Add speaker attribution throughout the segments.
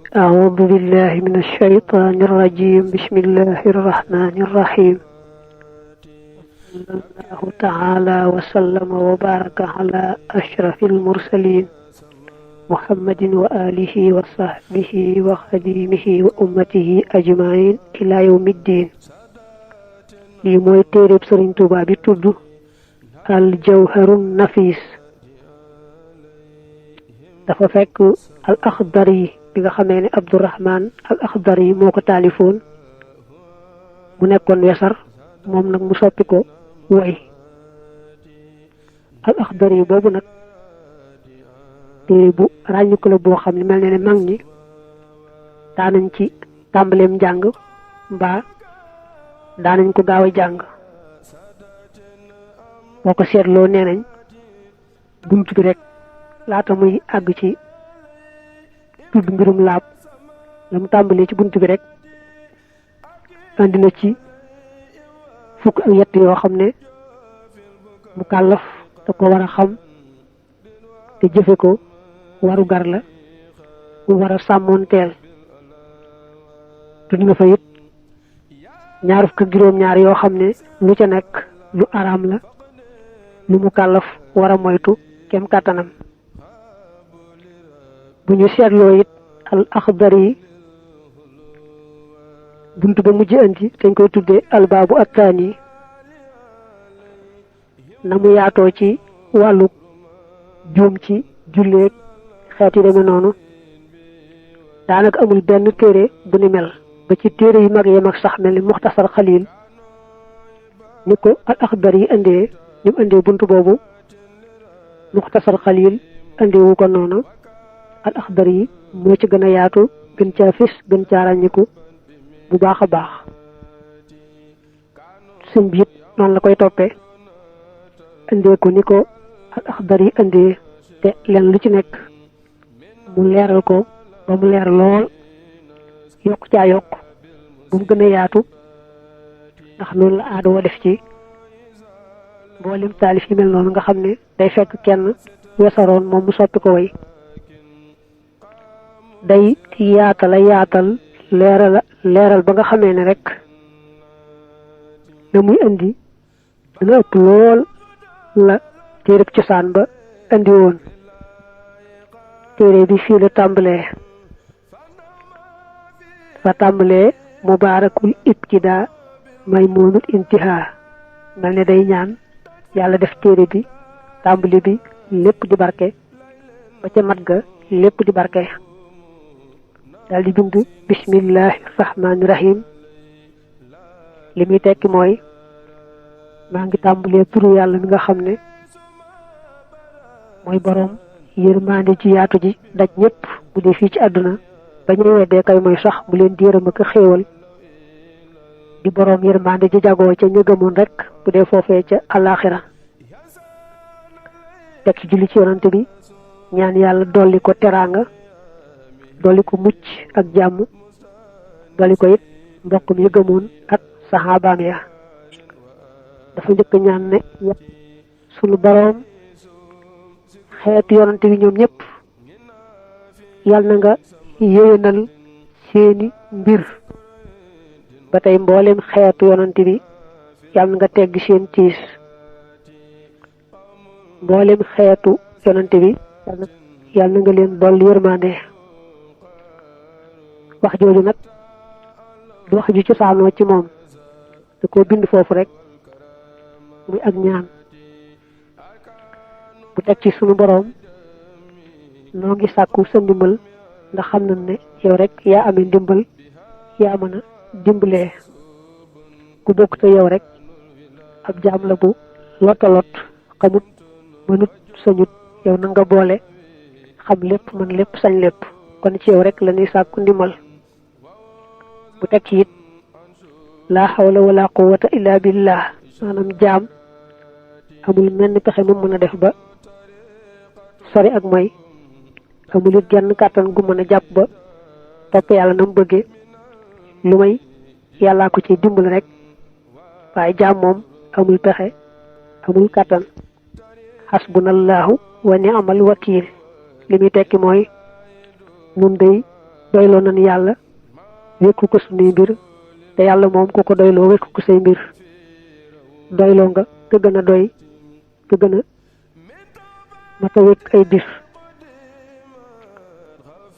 Speaker 1: أعوذ بالله من الشيطان الرجيم بسم الله الرحمن الرحيم صلى الله تعالى وسلم وبارك على أشرف المرسلين محمد وآله وصحبه وخديمه وأمته أجمعين إلى يوم الدين لي موي تيرب سيرن توبا بي تود الجوهر النفيس dafa fekk al akhdari bi nga xamé ni Abdurrahman al akhdari moko talifon mu nekkon wessar mom nak mu soppi ko way al akhdari bobu nak téré bu rañu ko la bo xamni melni ne mag ñi daanañ ci tambalem jang mba daanañ ko gaaw jang boko sétlo nenañ buntu bi rek laata muy àgg ci tudd mbirum laab la mu tàmbalee ci bunt bi rek andi na ci fukk ak yett yoo xam ne mu kàllaf da ko war a xam te jëfe ko waru gar la mu war a sàmmoonteel tudd na fa it ñaar fukk ak juróom-ñaar yoo xam ne lu ca nekk lu araam la lu mu kàllaf war a moytu kem kàttanam bu ñu seetloo it al akhdari buntu ba mujj andi dañ koy tuddee albaabu attaani na mu yaatoo ci wàllu juum ci julleeg xeet yi deme noonu daanaka amul benn téere bu ni mel ba ci téere yu mag yi mag sax mel ni muxtasar xalil ni ko al akhdari andee ni mu andee buntu boobu muxtasar xalil andeewu ko noonu al akhdari moo ci gën a yaatu gën caa fis gën caa ràññiku bu baax a baax sëñ bi it noonu la koy toppee indee ko ni ko al akhdari indee te len lu ci nekk mu leeral ko ba mu leer lool yokk caa yokk bu mu gën a yaatu ndax noonu la aada wa def ci mboolem taalif yi mel noonu nga xam ne day fekk kenn wesaroon moom mu soppi ko way day yaatal leeral ba nga xamee ne rek na muy indi dana ëpp lool la téereb cosaan ba indi woon téere bi fii la tàmbalee dafa tàmbalee mubaarakul ibtida maymunul intiha mel ne day ñaan yàlla def téere bi tàmbali bi lépp di barke ba ca mat ga lépp di barke dal di bind bismillahir rahmanir rahim limi tekki mooy maa ngi tàmbalee turu yàlla mi nga xam ne mooy borom yërmande ci yaatu ji daj ñëpp bu dee fii ci àdduna ba ñu weddee kay mooy sax bu leen di yërëm ak xéewal di borom yërmande ji jagoo ca ñu gëmoon rek bu dee foofee ca alaxira teg ci julli ci yonante bi ñaan yàlla dolli ko teraanga dolli ko mucc ak jàmm dolli ko it mbokk mi gëmoon ak saxaabaam ya dafa njëkk ñaan ne sunu boroom xeetu yonante bi ñoom ñëpp yàlla na nga yéwénal seeni mbir ba tey mboolem xeetu yonante bi yàlla na nga tegg seen tiis mboolem xeetu yonante bi yàlla na nga leen dolli yërmande wax jooju nag du wax ju cosaanoo ci moom da koo bind foofu rek muy ak ñaan bu teg ci sunu boroom noo ngi sàkku sa ndimbal ndax xam nañ ne yow rek yaa amee ndimbal yaa mën a dimbalee ku bokk te yow rek ab jaam la bu lottalot xamut mënut sañut yow na nga boole xam lépp mën lépp sañ lépp kon ci yow rek la ñuy sàkku ndimbal bu teg ci it laa hawla wala quwwata illa billah maanaam jaam amul menn pexe mu mën a def ba sori ak mooy amul it genn kàttan gu mën a jàpp ba topp yàlla na mu bëggee lu may yàllaa ko ci dimbal rek waaye jaam moom amul pexe amul kàttan hasbunallahu wa ni'mal wakiil li muy tekki mooy ñun day doyloo nañ yàlla wékku ko suñuy mbir te yàlla moom ku ko doyloo wékku ko say mbir doyloo nga ka gën a doy ka gën a mata wékk ay bir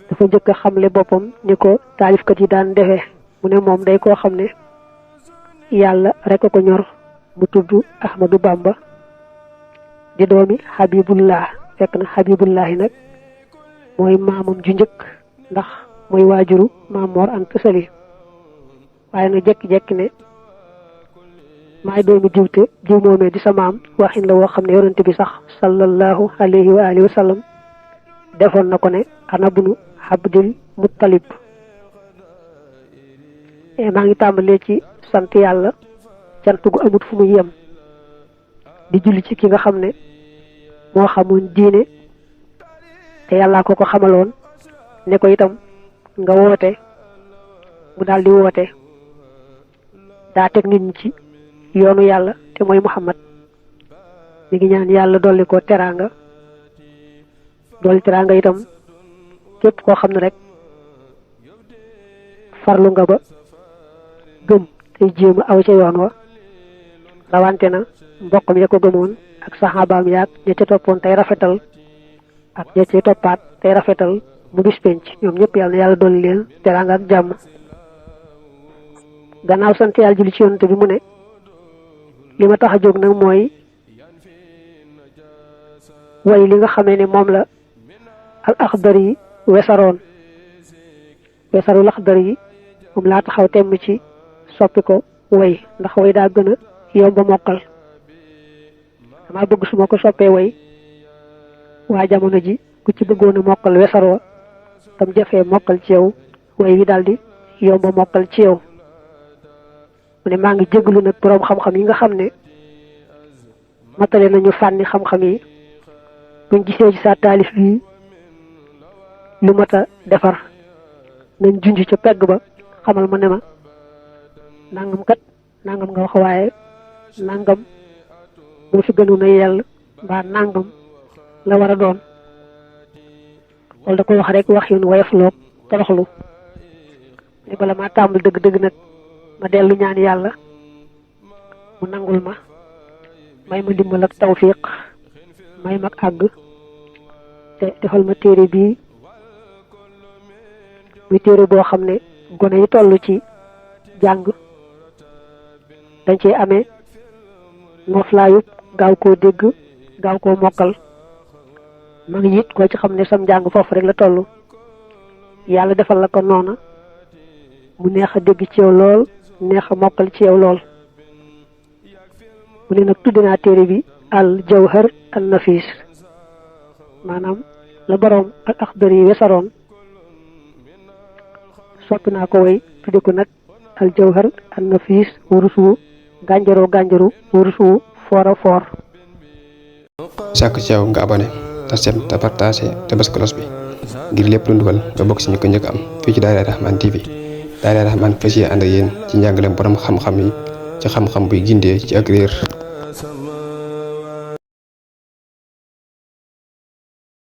Speaker 1: dafa njëkk a xamle boppam ni ko taalifkat yi daan defee mu ne moom day koo xam ne yàlla rek a ko ñor mu tudd Ahmadu Bamba di doomi Habibullah fekk na Habibullahi nag mooy maamam ju njëkk ndax mooy waajuru Maam Mor Anta Sali waaye nag jekki-jekki ne maay doomi diw te diw moomee di sa maam waxin la woo xam ne yonent bi sax sallallahu alayhi wa alihi wa sallam defoon na ko ne ana bunu Abdul Muttalib maa ngi tàmbalee ci sant yàlla cant gu amut fu muy yem di julli ci ki nga xam ne moo xamoon diine te yàllaa ko xamaloon ne ko itam nga woote mu daal di woote daa teg nit ñi ci yoonu yàlla te mooy Muhammad mi ngi ñaan yàlla dolli ko teraanga dolli teraanga itam képp koo xam ne rek farlu nga ba gëm tey jéem a aw ca yoon wa rawante na mbokkam ya ko gëmoon ak saxaabaam yaag ña ca toppoon tey rafetal ak ña ca toppaat tey rafetal mu bis penc ñoom ñëpp yàlla na yàlla dolli leen teraanga ak jàmm. gannaaw sant yàlla julli ci yonent bi mu ne li ma tax a jóg nag mooy way li nga xamee ne moom la al axdar yi wesaru laxdar yi moom laa taxaw temm ci soppi ko way ndax way daa gën a yomb a mokkal dama bëgg su ma ko soppee way waa jamono ji ku ci bëggoon a mokkal wesar wa tam jafee mokkal ci yow way wi daal di yomb a mokkal ci yow mu ne maa ngi jégalu nag boroom xam-xam yi nga xam ne matale nañu fànni xam-xam yi buñ gisee ci sa taalif bi lu mat a defar nañ junj ca pegg ba xamal ma ne ma nangam kat nangam nga wax waaye nangam moo fi gënoon a yell mbaa nangam la war a doon wala da ko wax rek wax yoon woyof loog toroxlu ne bala maa tàmbal dëgg-dëgg nag ma dellu ñaan yàlla mu nangul ma may ma ndimbal ak tawfiq may mag àgg te defal ma téere bii muy téere boo xam ne gone yi toll ci jàng dañ cee amee noflaayub gaaw koo dégg gaaw koo mokkal ma ngi it koo ci xam ne sam njàng foofu rek la toll yàlla defal la ko noona mu neex a dégg ci yow lool neex a mokkal ci yow lool mu ne nag tudde naa téere bi al jawhar an nafis maanaam la boroom ak axdar yi wesaroon soppi naa ko way tudde ko nag al jawhar an nafis warusu gànjaru warusu foora foor
Speaker 2: sàkk ci yow nga abonné te sem te partagé te bës cloche bi ngir lépp lu dugal nga bokk ci ñu ko njëkk am fii ci Daara Rahmane TV Daara Rahmane fas yéene ànd ak yéen ci njàngaleem borom xam-xam yi ci xam-xam buy gindee ci ak réer